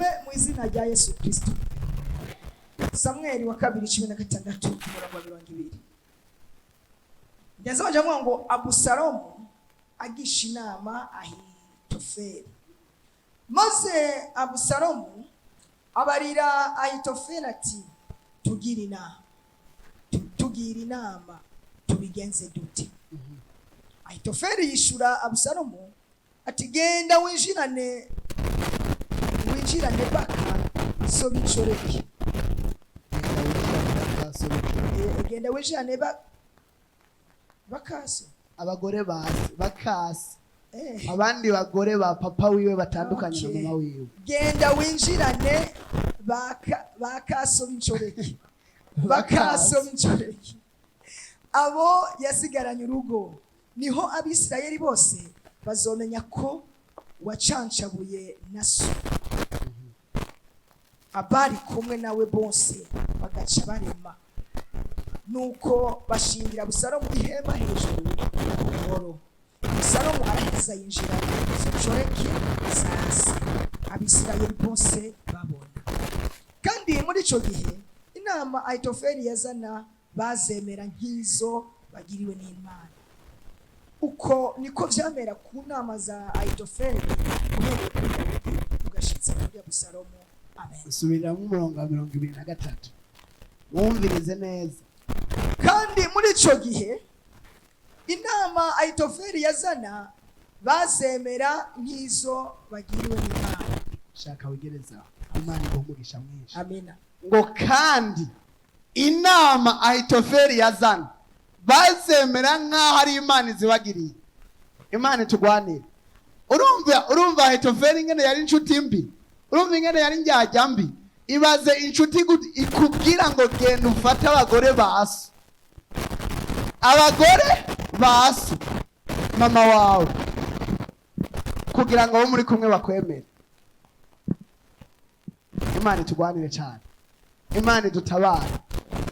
Dusome mu izina rya Yesu Kristo. Samweli wa kabiri 16, umurongo wa 20. Ndetse baje ngo Abusalomu agisha inama Ahitofeli. Maze Abusalomu abarira Ahitofeli ati: "Tugira inama, tugira inama, tubigenze dute?" Ahitofeli yishura Abusalomu ati: "Genda winjirane baka so b'inshoreke." Genda winjirane bakaso b'inshoreke. Genda winjirane bakaso. Abagore basi bakasi. Abandi bagore ba papa wiwe batandukanye na mama wiwe. Genda winjirane bakaso b'inshoreke, bakaso b'inshoreke, abo yasigaranye urugo. Niho Abisirayeli bose bazomenya ko wacancabuye na so, abari kumwe nawe bose bagaca barema." Nuko bashingira Abusalomu ihema hejuru ku ngoro. Abusalomu araheza yinjira izo nshoreke za se, Abisirayeli bose babona. Kandi muri ico gihe inama Ahitofeli yazana bazemera nk'izo bagiriwe n'Imana. Uko niko vyamera ku nama za Ahitofeli, uhereye kuri Dawidi ugashitsa kuri Abusalomu. Amen. Subiramo umurongo wa 23, wumvirize neza. Kandi muri ico gihe inama Ahitofeli yazana bazemera nk'izo bagiriwe n'Imana. Shaka wigereza, Imana iguha umugisha mwinshi. Amina. Ngo kandi inama Ahitofeli yazana bazemera nk'aho ari Imana izibagiriye. Imana itugwanire. Urumva Ahitofeli ingene yari inshuti mbi? Urumva ingene yari indyarya mbi? Ibaze inshuti ikubwira ngo genda ufate abagore ba so, abagore ba so, mama wawe, kugira ngo abo muri kumwe bakwemere. Imana itugwanire cyane, Imana idutabare.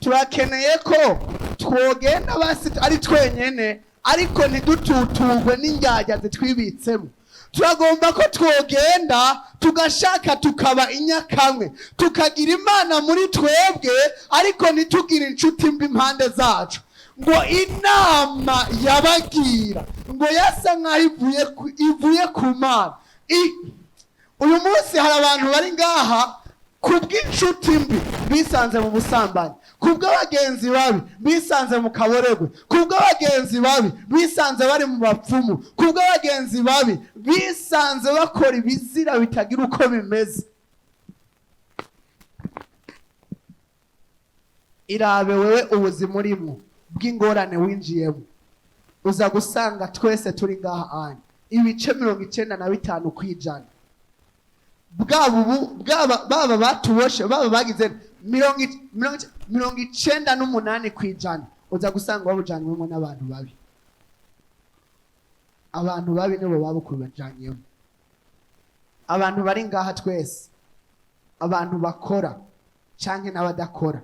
Turakeneye ko twogenda basi ari twenyene, ariko ntidututugwe n'indyarya zitwibitsemo. Turagomba ko twogenda tugashaka tukaba inyakamwe, tukagira Imana muri twebwe, ariko ntitugire inshuti mbi impande zacu. Ngo inama yabagira ngo yasa nk'aho ivuye ku Mana. Uyu munsi hari abantu bari ngaha kubw'inshuti mbi bisanze mu busambanyi, kubw'abagenzi babi bisanze mu kaboregwe, kubw'abagenzi babi bisanze bari mu bapfumu, kubw'abagenzi babi bisanze bakora ibizira bitagira uko bimeze. Irabe wewe ubuzima urimo bw'ingorane winjiyemo. Uza gusanga twese turi ngaha anya ibice 95%, bwaba ubu, bwaba baba batuboshe, baba bagize 98%, uza gusanga babujanywemo n'abantu babi. Abantu babi nibo babukubajanyemo. Abantu bari ngaha twese, abantu bakora canke n'abadakora,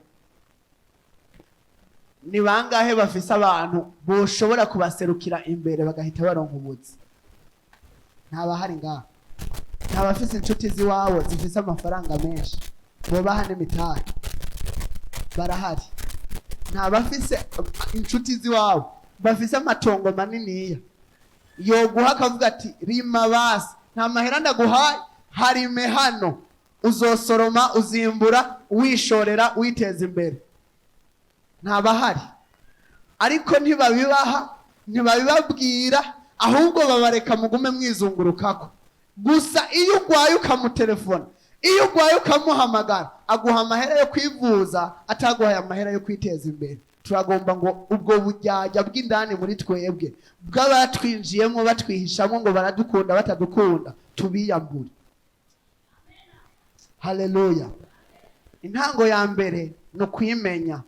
ni bangahe bafise abantu boshobora kubaserukira imbere bagahita baronka ubuzi? Ntabahari ngaha. Nta bafise inshuti z'iwabo zifise amafaranga menshi bobaha n'imitahe? Barahari. Nta bafise inshuti z'iwabo bafise amatongo maniniya yoguha akavuga ati: "Rima basi, nta mahera ndaguhaye, harime hano, uzosoroma, uzimbura, wishorera, witeza imbere"? Ntabahari, ariko ntibabibaha, ntibabibabwira, ahubwo babareka mugume mwizungurukako gusa. Iyo urwaye ukamutelefona, iyo urwaye ukamuhamagara, aguha amahera yo kwivuza, ataguhaye amahera yo kwiteza imbere. Turagomba ngo ubwo buryarya bw'indani muri twebwe, bw'abatwinjiyemo batwihishamo ngo baradukunda batadukunda, tubiyambure. Haleluya! Intango ya mbere ni ukwimenya,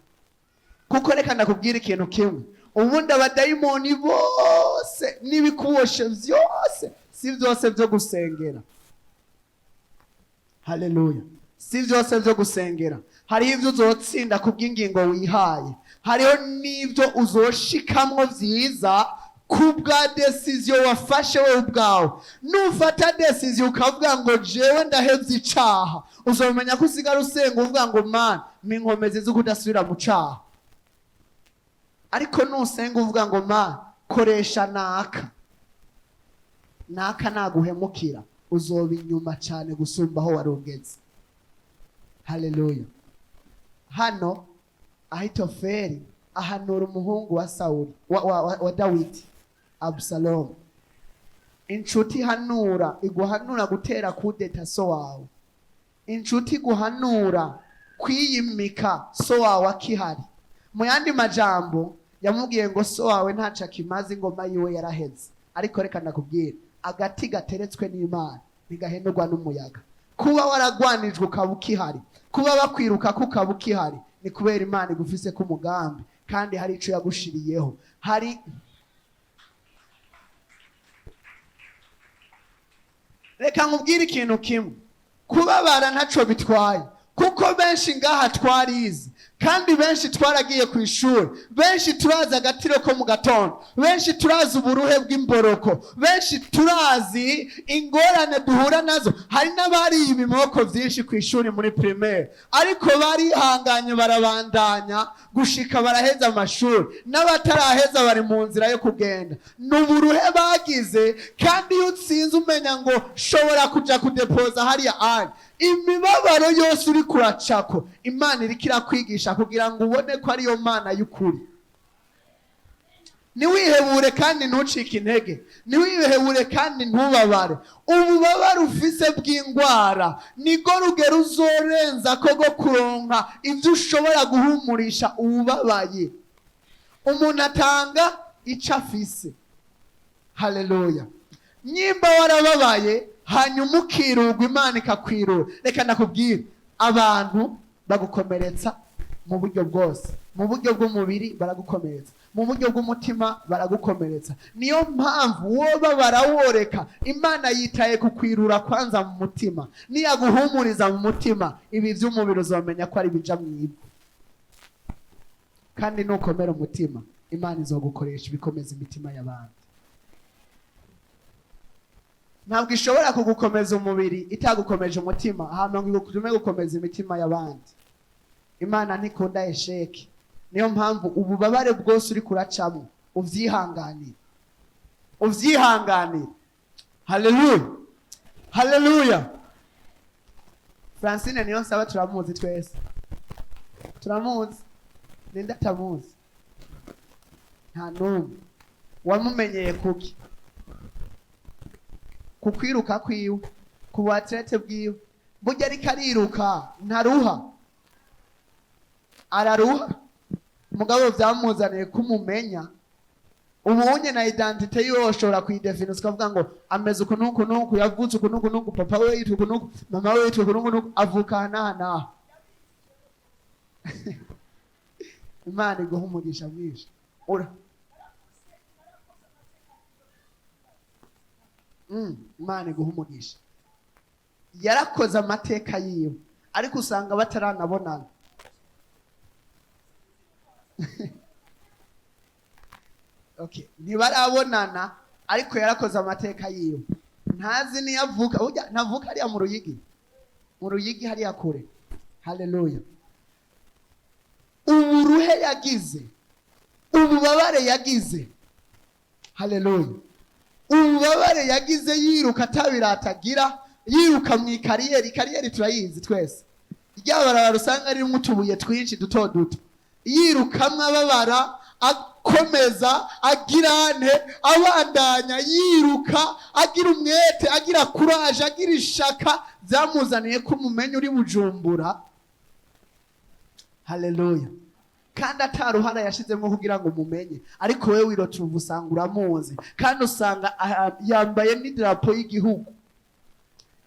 kuko reka ndakubwira ikintu kimwe: ubundi abadayimoni bose n'ibikuboshe byose si byose byo gusengera. Haleluya! Si byose byo gusengera. Hariho ibyo uzotsinda ku bw'ingingo wihaye, hariho n'ibyo uzoshikamwo byiza. Ku bwa décision wafashe wowe ubwawe. Nufata décision ukavuga ngo jewe ndahevye icaha, uzomenya ko usigara usenga uvuga ngo Mana, minkomezi zo kudasubira mu caha. Ariko nusenga uvuga ngo Mana, koresha naka naka, naguhemukira, uzoba inyuma cyane gusumba aho wari ugeze. Haleluya! Hano Ahitofeli ahanura umuhungu wa Sawuli, wa Dawidi, Abusalomu. Inshuti ihanura, iguhanura gutera kudeta so wawe, inshuti iguhanura kwiyimika so wawe akihari. Mu yandi majambo, yamubwiye ngo so wawe ntaco akimaze, ingoma yiwe yaraheze. Ariko reka ndakubwira, agati gateretswe n'Imana ntigahenurwa n'umuyaga. Kuba waragwanijwe ukaba ukihari, kuba bakwiruka ko ukaba ukihari, ni kubera Imana igufise ko umugambi kandi hari ico yagushiriyeho. Hari, reka nkubwire ikintu kimwe: kubabara ntaco bitwaye, kuko benshi ngaha twarize, kandi benshi twaragiye ku ishuri, benshi turazi agatiro ko mu gatondo, benshi turazi uburuhe bw'imboroko, benshi turazi ingorane duhura nazo. Hari n'abariye ibimoko byinshi ku ishuri muri primaire, ariko barihanganye, barabandanya gushika baraheza amashuri. N'abataraheza bari mu nzira yo kugenda. Ni uburuhe bagize. Kandi iyo utsinze, umenya ngo shobora kuja kudepoza hariya ari imibabaro yose uri kuracako. Imana iriko irakwigisha kugira ngo ubone ko ariyo Mana y'ukuri. Ntiwihebure kandi ntucike intege, ntiwihebure kandi ntubabare. Ububabare ufise bw'indwara niko rugero uzorenza ko rwo kuronka ibyo ushobora guhumurisha uwubabaye. Umuntu atanga icyo afise. Haleluya! Nyimba warababaye hanyuma ukirugwa, Imana ikakwirura. Reka nakubwire, abantu bagukomeretsa mu buryo bwose: mu buryo bw'umubiri baragukomeretsa, mu buryo bw'umutima baragukomeretsa. Niyo mpamvu woba baraworeka, Imana yitaye kukwirura kwanza mu mutima. Niyaguhumuriza mu mutima, ibi by'umubiri uzamenya ko ari bija mu ivu. Kandi nukomera umutima, Imana izogukoresha ibikomeza imitima y'abandi. Ntabwo ishobora kugukomeza umubiri itagukomeje umutima, hama ngo igutume gukomeza imitima y'abandi. Imana ntikunda échec. Niyo mpamvu ububabare bwose uri kuracamo uvyihanganira, uvyihanganira. Haleluya, haleluya! Francine niyo nsaba turamuzi twese, turamuzi. Ninde atamuzi? Nta n'umwe. Wamumenyeye kuki? Ku kwiruka kwiwe, ku bu athlète bwiwe. Burya ariko ariruka ntaruha, araruha, mugabo byamuzaniye kumumenya. Ubunye na identité yiwe ushobora kuyidefina, ukavuga ngo ameze uku n'uku n'uku, yavutse uku n'uku n'uku, papa we yitwa uku n'uku, mama we yitwa uku n'uku n'uku, avuka aha n'aha n'aha. Imana iguha umugisha mwinshi. Ura Imana iguha umugisha. Yarakoze amateka yiwe, ariko usanga bataranabonana. Okay, ntibarabonana, ariko yarakoze amateka yiwe. Ntazi niyo avuka. Burya ntavuka hariya mu Ruyigi, mu Ruyigi hariya kure. Haleluya! Uburuhe yagize, ububabare yagize, haleluya, ububabare yagize yiruka atabiratagira, yiruka mu ikariyeri. Ikariyeri turayizi twese, rya barabara usanga ririmo utubuye twinshi duto duto, yirukamwo ababara, akomeza agirane, abandanya yiruka, agira umwete, agira kuraje, agira ishaka, byamuzaniye ko umumenya uri Bujumbura. Haleluya! Kandi ataruhara yashizemo kugira ngo umumenye, ariko wewe wirotura usanga uramuzi, kandi usanga yambaye n'idarapo y'igihugu.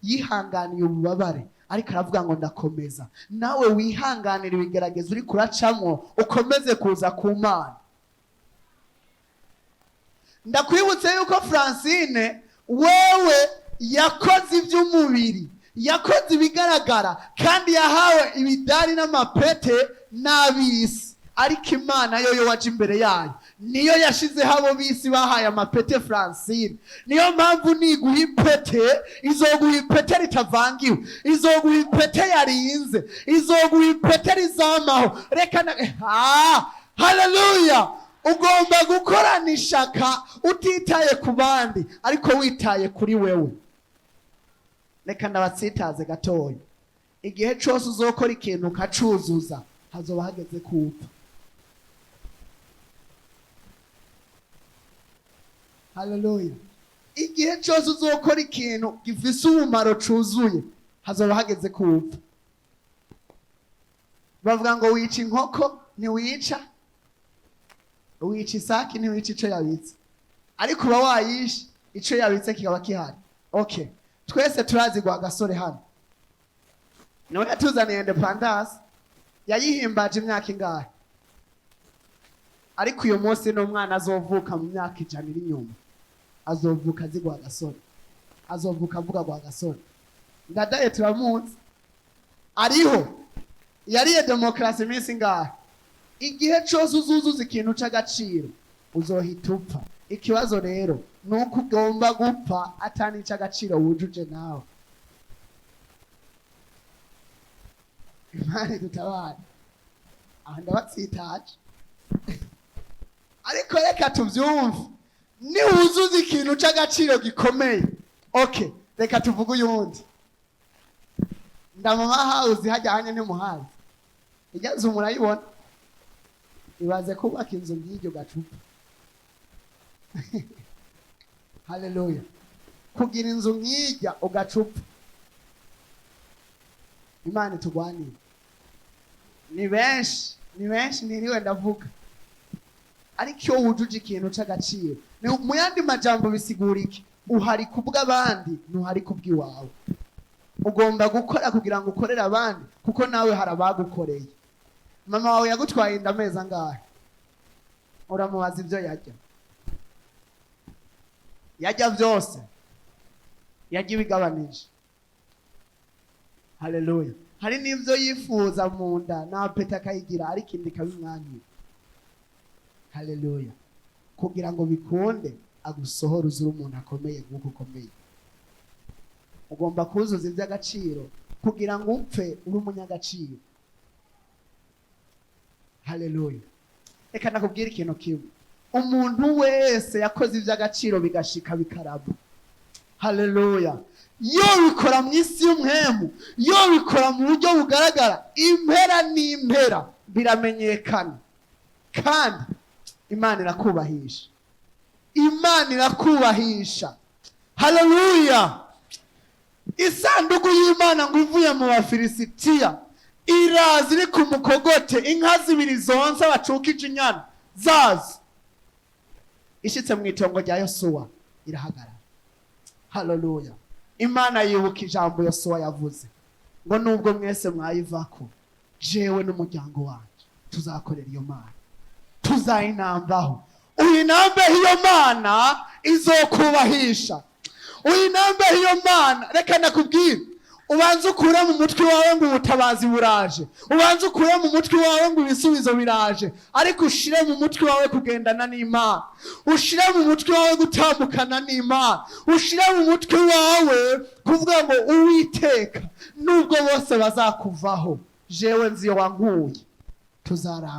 Yihanganiye ububabare, ariko aravuga ngo ndakomeza. Nawe wihanganira ibigeragezo uri kuracamwo, ukomeze kuza ku Mana. Ndakwibutse yuko Francine wewe yakoze iby'umubiri, yakoze ibigaragara, kandi yahawe ibidari n'amapete n'ab'isi, ariko Imana yo waje imbere yayo. Niyo yashizeho abo bisi bahaye amapete. Francine, niyo mpamvu niguha ipete, izoguha ipete ritavangiwe, izoguha ipete yarinze, izoguha ipete rizamaho. Reka na ah, haleluya! Ugomba gukorana ishaka utitaye ku bandi, ariko witaye kuri wewe. Reka ndabatsitaze gatoya. Igihe cose uzokora ikintu ukacuzuza, hazoba hageze kupfa. Haleluya! Igihe cyose uzokora ikintu gifise umumaro cuzuye, hazoba hageze kupfa. Bavuga ngo wica inkoko ntiwica, wica isaki ntiwica ico yabitse, ariko uba wayishe, ico yabitse kikaba kihari. Okay, twese turazi Rwagasore hano, niwe yatuzaniye indépendance. Yayihimbaje imyaka ingahe? Ariko uyu munsi n'umwana azovuka mu myaka 100 iri inyuma azovuka azi Rwagasore, azovuka avuga Rwagasore. Ndadaye turamuzi, ariho. Yariye demokarasi iminsi ingahe? Igihe cose uzuzuza ikintu c'agaciro, uzohita upfa. Ikibazo rero ni uko ugomba gupfa atani ic'agaciro wujuje nawe. Imana idutabare. Aha ndabatsitaje, ariko reka tubyumve. Niwuzuza ikintu c'agaciro gikomeye. Okay, reka tuvuge uyundi. Ndamama house hajyanye ntimuhazi, ijya nzu murayibona. Ibaze kubaka inzu nk'iryo gacupa. Haleluya! Kugira inzu nk'ijya ugacupa, Imana itugwanire. Ni benshi, ni benshi, ntiriwe ndavuga. Ariko iyo wujuje ikintu c'agaciro, mu yandi majambo bisigura iki? Uhari kubw'abandi, ntuhari kubw'iwawe. Ugomba gukora kugira ngo ukorere abandi, kuko nawe hari abagukoreye. Mama wawe yagutwaye inda amezi angahe? Uramubaza ibyo yarya? Yarya byose? Yarya ibigabanije. Haleluya! Hari n'ibyo yifuza mu nda nta peta akayigira, ariko inda ikabimwanira. Haleluya! Kugira ngo bikunde agusohore uzure umuntu akomeye nk'uko ukomeye. Ugomba kuzuza iby'agaciro kugira ngo upfe uri umunyagaciro. Haleluya! Reka nakubwira ikintu kimwe: umuntu wese yakoze iby'agaciro bigashika bikaraba, haleluya, yo bikora mu isi y'umwemu, yo bikora mu buryo bugaragara, impera n'impera biramenyekana, kandi Imana irakubahisha. Imana irakubahisha. Haleluya! Isanduku y'Imana ngo ivuye mu Bafilisitiya, iraza iri ku mukogote, inka zibiri zonsa bacukije inyana zazo. Ishitse mu itongo rya Yosuwa irahagarara. Haleluya! Imana yibuka ijambo Yosuwa yavuze ngo: "Nubwo mwese mwayivako, jewe n'umuryango wanje tuzakorera iyo Mana, tuzayinambaho." Uyinambeho, iyo Mana izokubahisha. Uyinambeho iyo Mana. Reka nakubwire, ubanze ukure mu mutwe wawe ngo ubutabazi buraje, ubanze ukure mu mutwe wawe ngo ibisubizo biraje, ariko ushire mu mutwe wawe kugendana n'Imana, ushire mu mutwe wawe gutandukana n'Imana, ushire mu mutwe wawe kuvuga ngo: "Uwiteka, nubwo bose bazakuvaho, jewe nzi iyo wankuye, tuzaramba."